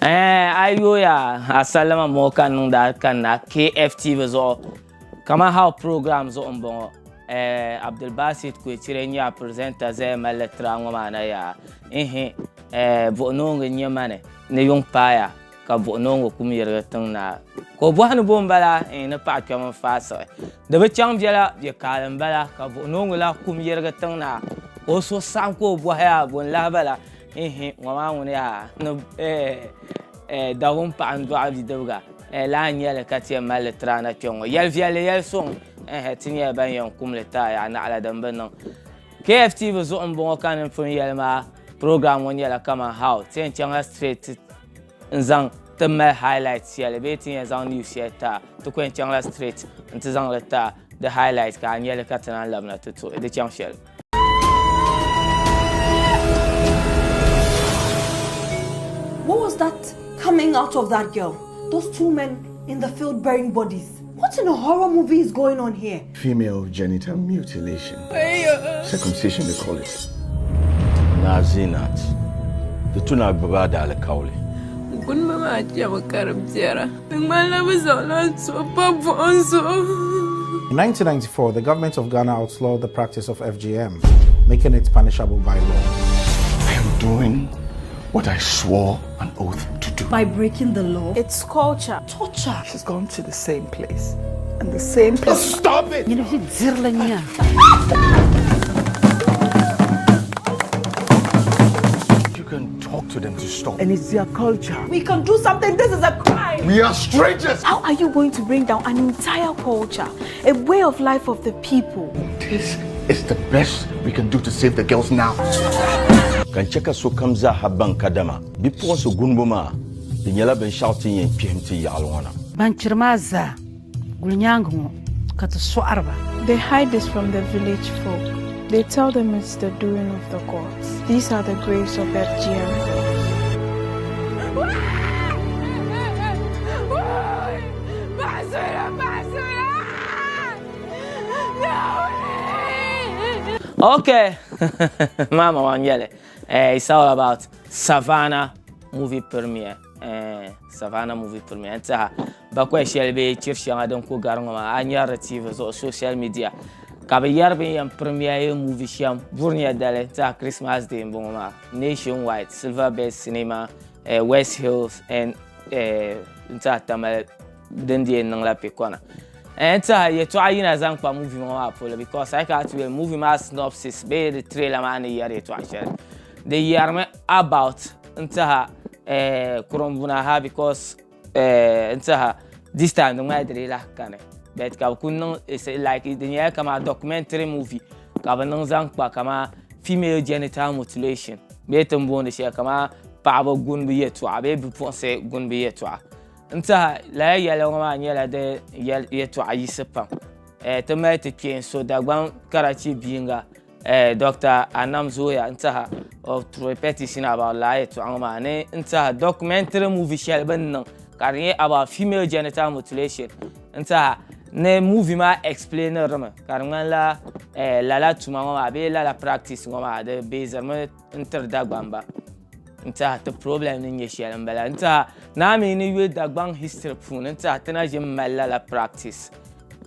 Eh, a yooya a salima moo ka niŋdi a kanna KFTV zuɣu kaman how program zuɣu n bɔŋɔ eh, Abdulbasit Kwechire n nyɛ a presenter zaya malli tira ŋɔ maa na yaa ihi eh, buɣinooŋgi n nyɛ mani ni yuŋ paaya ka buɣinooŋgi kum yirigi tiŋ na ka o bɔhi ni bo m-bala eh, ni paɣa kpɛm n faai siɣi di bi chaŋ biɛla bɛ kaali m-bala ka buɣinooŋgi lahi kum yirigi tiŋ na ka o suhu saɣim ka o bɔhi a bo n-lahi bala Ihi, ŋɔ maa ŋuni yaa ni Dawum paɣa n-dɔɣi bidibiga laa n-nyɛ li ka ti yɛn mali li tiri a na kpe ŋɔ. Yɛli viɛlli yɛli suŋ, ihi, ti nyɛla ban yɛn kum li ti a yaa naɣila din bi niŋ. KFTV zuɣu m-bɔŋɔ ka n ni pun yɛli maa, program ŋɔ nyɛla kaman how ti yɛn chaŋla straight n-zaŋ ti mali highlight shɛli bee ti yɛn zaŋ news shɛli ti a, ti ku yɛn chaŋla straight nti zaŋ li ti a di highlight ka a nya li ka ti naan labina ti tuhi di chaŋ shɛli. What was that coming out of that girl? Those two men in the field burying bodies. What in a horror movie is going on here? Female genital mutilation. Circumcision, they call it. Naa Zinat, di tu ni a gbibi a daalikauli. Guniba maa chɛmi ka di biɛra. Di ŋmanila bɛ zaŋla n suhu pa buɣim zuɣu. In 1994, the government of Ghana outlawed the practice of FGM, making it punishable by law. I am doing what I swore an oath to do. By breaking the law? It's culture. Torture. She's gone to the same place. And the same place. Stop it! You can talk to them to stop. And it's their culture. We can do something. This is a crime. We are strangers. How are you going to bring down an entire culture, a way of life of the people? This is the best we can do to save the girls now. Ka n chɛ ka sokam zaaha baŋ kadama bipuɣinsi gunibu maa di nyɛla binshɛɣu ti ni yɛn kpihim ti yaɣili ŋɔ na. Ban chiri maa zaa guli nyaaŋa ŋɔ ka ti sɔɣiri ba. They hide this from the village folk. They tell them it's the doing of the gods. These are the graves of FGM girls. Okay, mama wan yɛli eh, it's all about Savannah movie premiere eh, Savannah movie premiere n tiɛha bakwai shɛli bee chiri shɛŋa din ku gari ŋɔ maa a nyari di TV zuɣu social media ka bi yɛri bin yɛn premiere movie shɛm burinya dali n tiɛha Christmas day n bɔŋɔ maa nationwide Silver Bird Cinema eh, West Hills and eh, n tiɛha Tamale din di yɛn niŋla pekɔna n tiɛha yɛltɔɣa yina zaŋ kpa movie ŋɔ maa polo because a yi kana ti yuli movie maa synopsis bee di trailer maa ni yɛri yɛltɔɣa shɛli di yɛrimi about n tiɛha eh, kurumbuna ha because eh, n tiɛha this time di ŋmani di dii lahi kani but ka bi ku niŋ like di nyɛla kamani documentary movie ka bi niŋ zaŋ kpa kamani female genital mutilation bee ti ni booni shɛli kamani paɣaba gunibu yɛltɔɣa bee bipuɣunsi gunibu yɛltɔɣa N tiɛha lala yɛli ŋɔ maa nyɛla din yɛltɔɣa yiɣisi pam. Ti mali ti kpeen so Dagbaŋ Karachi biinga Doctor Anam Zoya n tiɛha o through petition about lala yɛltɔɣa ŋɔ maa ni n tiɛha documentary movie shɛli bɛ ni niŋ ka di nyɛ about female genital mutilation n tiɛha ni movie maa explainiri mi ka di ŋmanila lala tuma ŋɔ maa bee lala practice ŋɔ maa di beezirimi n-tiri Dagbamba. N tiɛha ti problem ni nyɛ shɛli n bala. N tiɛha naa mi ni yuli Dagbaŋ history puuni n tiɛha ti na ʒi mali lala practice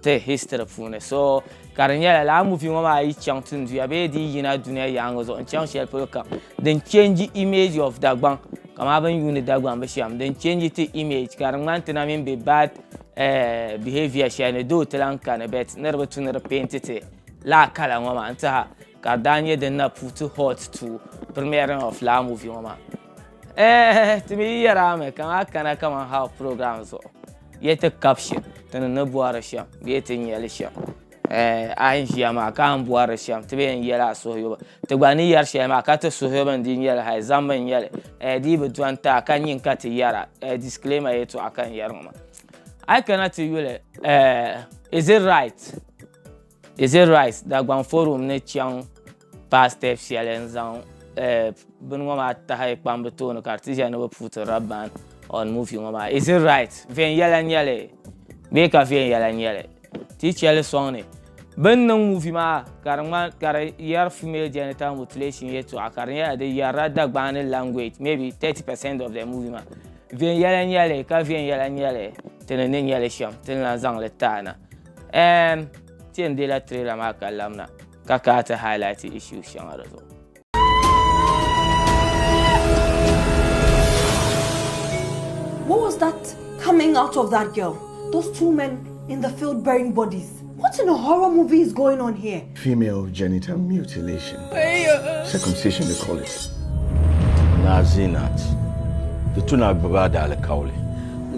ti history puuni. So ka di nyɛla lala movie ŋɔ maa yi chaŋ tinduya bee di yi yina dunia yaangi zuɣu n chaŋ shɛli polo kam din change image of Dagbaŋ kamani bɛ ni yuuni Dagbaŋ bi shɛm din change ti image ka di ŋmani ti na mini be bad eh, behavior shɛli ni doo ti lahi kani but ni di bi tu ni di paint ti laa kala ŋɔ maa n tiɛha Ka di daa nyɛ din na put halt to premiering of laa movie ŋɔ maa. Eh, ti mi yi yɛri a mi ka maa kana kaman how program zuɣu yɛ ti caption ti ni ni bɔri shɛm bee ti ni nyɛli shɛm. Eh, a yi ʒiya maa ka a ni bɔri shɛm ti bi yɛn yɛli a suhuyubu. Ti gba ni yɛri shɛli maa ka ti suhuyubu n-di nyɛli hali zambu n-nyɛli. Eh, di yi bi dɔni ti a ka nyin ka ti yɛra. Eh, disclaimer yɛltɔɣa ka n yɛri ŋɔ maa. A yi kana ti yuli, eh, is it right? Is it right Dagbaŋ forum ni chaŋ paai step shɛli n zaŋ eh, bini ŋɔ maa tahi kpambi tooni ka di ti ʒiya ni bi puuti Rabban on movie ŋɔ maa. Is it right? Viɛnyɛla n nyɛli bee ka viɛnyɛla n nyɛli? Ti chɛli sɔŋ ni bini niŋ movie maa ka di ŋmani ka di yɛri female genital mutilation yɛltɔɣa ka di nyɛla di yɛrila Dagbaani language maybe 30% of the movie maa. Viɛnyɛla n-nyɛ li ka viɛnyɛla n-nyɛ li ti ni ni nyɛ li shɛm ti ni lan zaŋ li ti a na. Ɛɛm, ti yɛn deela trailer maa ka lamina ka kana ti highlight issue shɛŋa di zuɣu. What was that coming out of that girl? Those two men in the field burying bodies. What in a horror movie is going on here? Female genital mutilation. Circumcision, they call it. Naa Zinat, di tu ni a gbibi a daalikauli.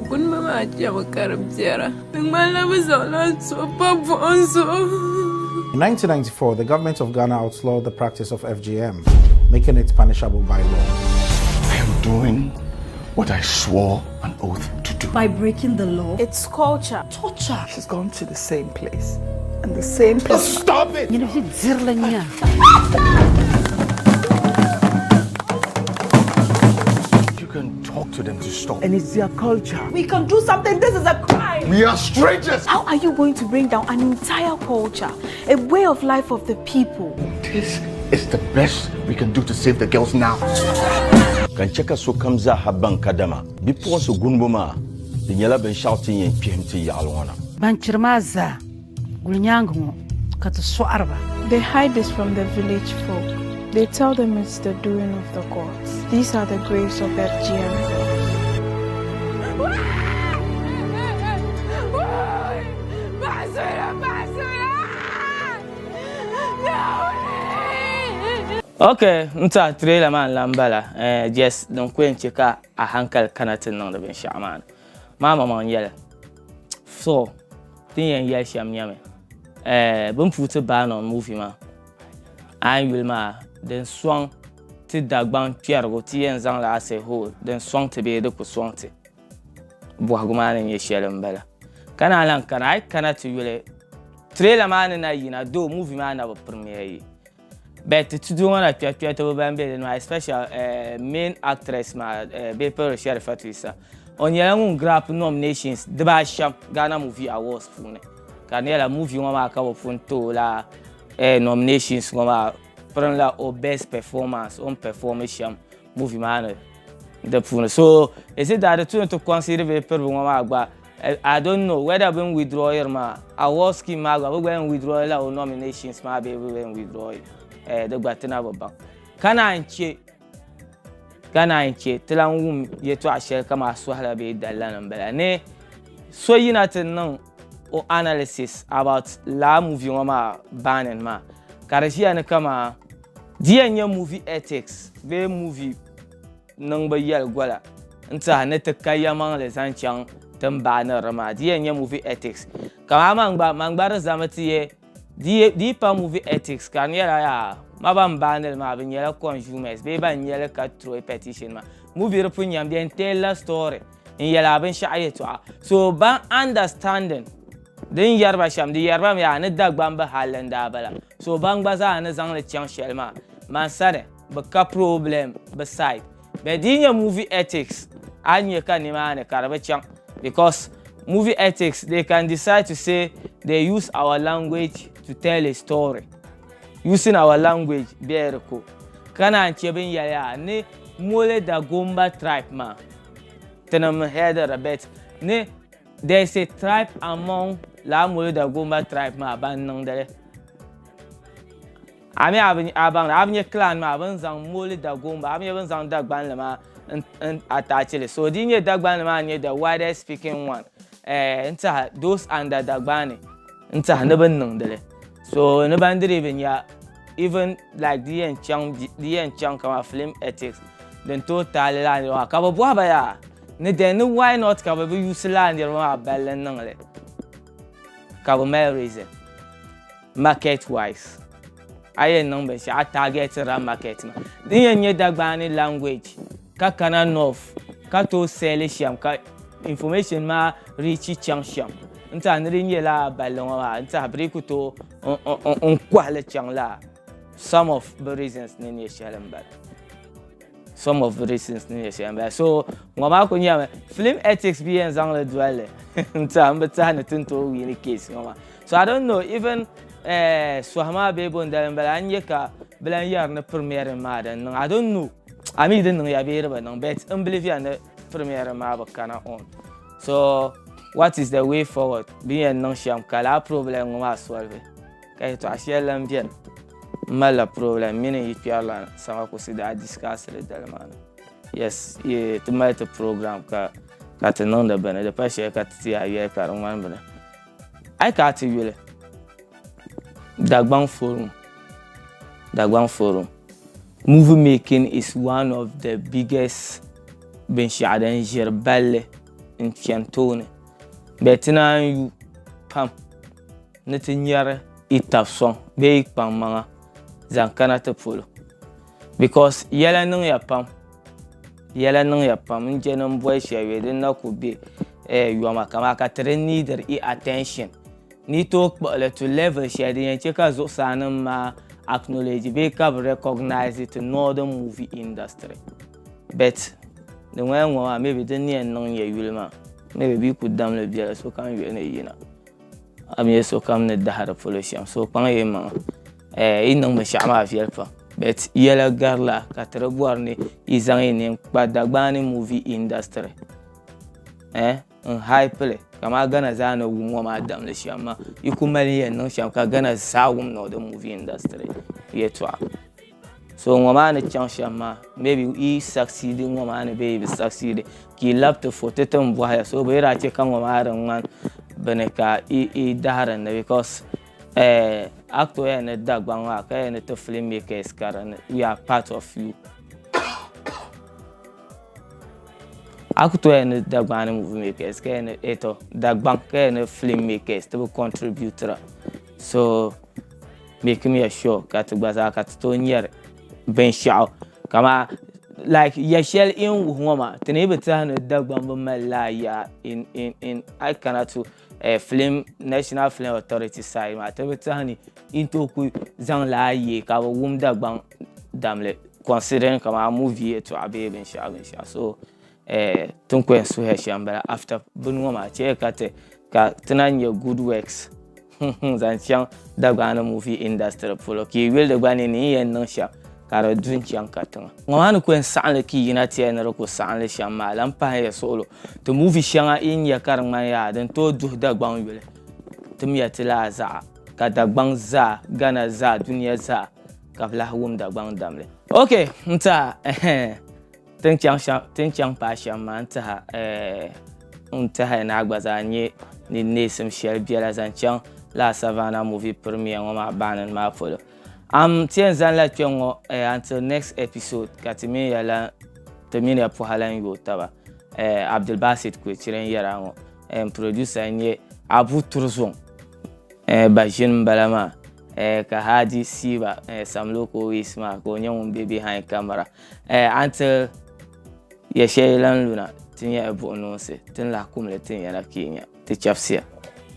Guniba maa chɛmi ka di biɛra. Di ŋmanila bɛ zaŋla n suhu pa buɣim zuɣu. In 1994, the government of Ghana outlawed the practice of FGM, making it punishable by law. I am doing what I swore an oath to do. By breaking the law? It's culture. Torture. She's gone to the same place and the same person. Stop it! Nyini bi dirili nya. You can talk to them to stop. And it's their culture. We can do something. This is a crime. We are strangers! How are you going to bring down an entire culture, a way of life of the people? This is the best we can do to save the girls now. Ka n chɛ ka sokam zaaha baŋ kadama bipuɣinsi gunibu maa di nyɛla binshɛɣu ti ni yɛn kpihim ti yaɣili ŋɔ na. Ban chiri maa zaa Gulinyaangi ŋɔ ka ti sɔɣiri ba. They hide this from the village folk. They tell them it's the doing of the gods. These are the graves of FGM girls. Ok, n tiɛha trailer maa n-lan bala eh, just din ku yɛn che ka a hankali kana ti niŋdi binshɛɣu maa ni. Maa maŋmaŋ yɛli, so ti ni yɛn yɛli shɛm nyɛmi eh, bɛ ni puui ti Banon movie maa, a ni yuli maa din sɔŋ ti Dagbaŋ kpɛrigu ti yɛn zaŋ li as a whole din sɔŋ ti bee di ku sɔŋ ti. Bɔhigu maa ni nyɛ shɛli m-bala. Ka naan lan kana, a yi kana ti yuli trailer maa ni na yina though movie maa na bi premiere yi. But ti tudu ŋɔ na kpɛri kpɛri ti bi ban be di ni maa especially eh, main actress maa eh, bee piri Sherifatu Isa. O nyɛla ŋun grab nominations dibaa shɛm Ghana Movie Awards puuni ka di nyɛla movie ŋɔ maa ka bɛ pun ti o la eh, nominations ŋɔ maa pirinla o best performance o ni perform shɛm movie maa ni di puuni. So is it that di tu ni ti consider bee piribu ŋɔ maa gba I don't know whether bɛ ni withdraw yiri maa award scheme maa gba bɛ gba yɛn withdraw la o nominations maa bee bɛ yɛn withdraw yi eh, di gba ti na bi baŋ ka naan che ka naan che ti lan wum yɛtɔɣa shɛli kamani sɔhila bee dalila ni m-bala ni so yina ti niŋ o analysis about laa movie ŋɔ maa banning maa ka di ʒiya ni kaman di yɛn nyɛ movie ethics bee movie niŋbu yɛligola n-tiɛha ni ti ka yɛlimaŋli zaŋ chaŋ ti ni baai ni di maa di yɛn nyɛ movie ethics. Kamani man gba, man gba di zami ti yɛ di yi pa movie ethics ka di nyɛla yaa ma ban baai ni li maa bɛ nyɛla consumers bee ban nyɛ li ka throw petition maa. Movie di pun nyɛmi di yɛn tell la story n-yɛli a binshɛɣu yɛltɔɣa. So ban understanding din yɛri ba shɛm di yɛri ba mi yaa ni Dagbamb halli n-daa bala. So ban gba zaa ni zaŋ li chaŋ shɛli maa man sani Bɛ ka problem bɛ side but di yi nyɛ movie ethics a ni nya ka nimaani ka di bi chaŋ because movie ethics they can decide to say they use our language to tell a story using our language bee di ko ka naan che bin yɛli yaa ni Mole Dagomba tribe maa tinim heard it but ni there is a tribe among laa Mole Dagomba tribe maa ban niŋdi li. A mi a bi a baŋdi a bi nya clan maa bɛ ni zaŋ Moli Dagomba a bi nya bɛ ni zaŋ Dagbanli maa n attach li so di yi nyɛ Dagbanli maa n-nyɛ the widest speaking one eh n tiɛha those under Dagbani n tiɛha ni bɛ ni niŋdi li so ni ban diri bi nya even like di yɛn chaŋ di yɛn chaŋ kaman film ethics din tooi taali lala niriba maa ka bɛ bɔhi ba yaa ni then ni why not ka bɛ bi use lala niriba maa balli n niŋ li ka bɛ mali reason. Market wise a yɛn niŋ binshɛɣu a target la market maa. Din yɛn nyɛ Dagbaani language ka kana north ka tooi sell shɛm ka information maa reach chaŋ shɛm n tiɛha ni di nyɛ lala balli ŋɔ maa n tiɛha bɛ dii ku tooi n kɔhi li chaŋ lala some of bɛ reasons ni nyɛ shɛli m-bala. Some of the reasons ni nyɛ shɛli m-bala. So ŋɔ maa kuli nyɛmi film ethics bi yɛn zaŋ li doli li n-tiɛha m bi tiɛha ni ti ni tooi win case ŋɔ maa. So I don't know even eh, sɔhi maa bee bondali m-bala a ni nyɛ ka bɛ lan yɛri ni premiering maa din niŋ I don't know a mi di niŋya bee di bi niŋ but m believe ya ni premiere maa bi kana on. So what is the way forward? Bɛ ni yɛn niŋ shɛm ka lala problem ŋɔ maa solve ka yɛltɔɣa shɛli lan beni m malila problem mini n yikpɛrilana Sama Kusi daa discuss li dali maa ni. Yes, ti mali ti program ka ka ti niŋdi bini di pa shɛli ka ti ti yaa yɛli ka di ŋmani bini. A yi kana ti yuli Dagbaŋ Forum, Dagbaŋ Forum, movie making is one of the biggest binshɛɣu din ʒiri balli n-chani tooni. Bɛ ti naan yu pam ni ti nyari yi tab sɔŋ bee yi kpaŋmaŋa zaŋ kana ti polo because yɛla niŋya pam yɛla niŋya pam n je ni n boli shɛli bee din na ku be yoma kamaa ka ti di neediri i attention ni tooi kpuɣili to level shɛli din yɛn che ka zuɣusaa nim maa acknowledge bee ka bi recognize ti northern movie industry but di ŋmani ŋɔ maa maybe din ni yɛn niŋ nyɛ yuli maa maybe bɛ yi ku damli biɛla sokam yuli ni yina a mi sokam ni dahiri polo shɛm so kpaŋ yi maŋa yi niŋ binshaɣu maa viɛli pam but yɛla garila ka ti di bɔri ni yi zaŋ yi nini kpa Dagbani movie industry n hype li kamani Ghana zaa ni wum ŋɔ maa damli shɛm maa yi ku mali yɛn niŋ shɛm ka Ghana zaa wum Northern movie industry yɛltɔɣa so ŋɔ maa ni chaŋ shɛm maa maybe yi succeed ŋɔ maa ni bee yi bi succeed ka yi labi ti fo ti ti ni bɔhiya so bɛ yi daa che ka ŋɔ maa di ŋmani bini ka yi dahi dinni because actor yɛn ni Dagbaŋ maa ka yɛn ni ti film makers ka di we are part of you a ku tooi yɛn ni Dagbaŋ ni movie makers ka yɛn ni eh to Dagbaŋ ka yɛn ni film makers ti bi contributira so makimiya sure ka ti gba zaa ka ti tooi nyɛri binshaɣu kaman like ya shɛli in wuhi ŋɔ maa ti ni bi tiɛhi ni Dagbaŋ bi mali laa yaa in in in a yi kana to film National Film Authority side maa ti bi tiɛhi ni in tooi ku zaŋ laa yee ka bi wum Dagbaŋ damli considering kaman movie yɛltɔɣa bee binshaɣu binshaɣu so tin ku yɛn suhiya shɛm bala after bini ŋɔ maa chɛ ka ti ka ti na nyɛ good works zaŋ chaŋ Dagbaŋ ni movie industry polo ka yi yuli di gba ni ni yɛn niŋ shɛm ka di du n-chaŋ katiŋa. Ŋɔ maa ni ku yɛn saɣim li ka yi yina ti yɛli ni di ku saɣim li shɛm maa lan pahi ya suɣulo ti movie shɛŋa yi ni nya ka di ŋmani yaa din tooi duhi Dagbaŋ yuli timiya ti laa zaɣa ka Dagbaŋ zaa, Ghana zaa, dunia zaa ka bɛ lahi wum Dagbaŋ damli. Ok n tiɛha ti ni chaŋ shɛm ti ni chaŋ paai shɛm maa n tiɛha n tiɛhaya ni a gba zaa nyɛ ni neesim shɛli biɛla zaŋ chaŋ lala Savannah movie premiere ŋɔ maa baani maa polo. Am ti yɛn zanila kpɛŋ ŋɔ until next episode ka ti mini ya lan ti mini ya pɔha lan yooi taba. Abdulbasit Kwechire n yɛra ŋɔ. N producer n-nyɛ Abu Turzong Baʒini m-bala maa. Ka Hadi Siba Samloko Ways maa ka o nyɛ ŋun be behind camera. Until ya shɛli lan luna ti nyɛla buɣi noonsi ti ni lahi kumli tin ya na ka yi nya. Ti chɛbisiya.